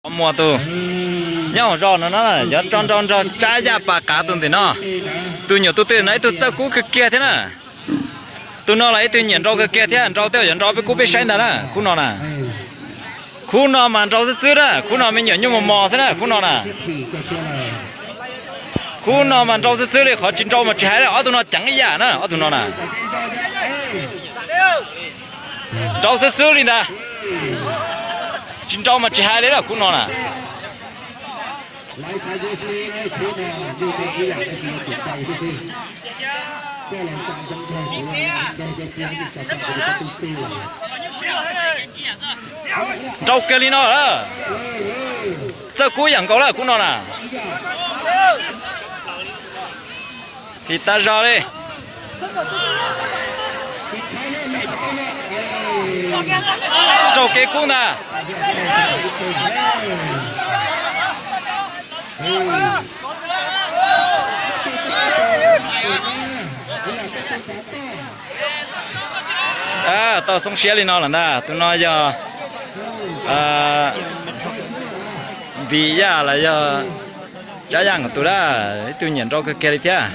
Muas tus nyob hauv zos no na, yuav rau nrau nrog Tsab Yaj Pas Qav tus ntawm no. Tus nyuam tus twg no ib tug txawj kub kawg kiag thiab na. Tus no los ib tug nyiam nrau kawg kiag thiab, nrau tej yuav nrau peb kub peb saib ntag na, khub no na. Khub no mas nrau xwb xwb na, khub no me nyuam nyuj mos mos xwb na, khub no na. Khub no mas nrau xwb xwb li, qhov tsis nrau mas tsis hais li, ob tug no ceev ib yam na, ob tug no na. Nrau xwb xwb li ntag. Tsis nrau mas tsis hais li lawm khub no na. Nrau kiag li no lawm. Txawj kub yam nkaus lawm khub no na. Phim tas zog li. Raug kev kub ntag. Tau xoob siab li no lawm ntag. Tus no yog Npis Yaj los yog Tsab Yaj nkawd tus dab, ib tug nyiam nrau kawg kiag li thiab.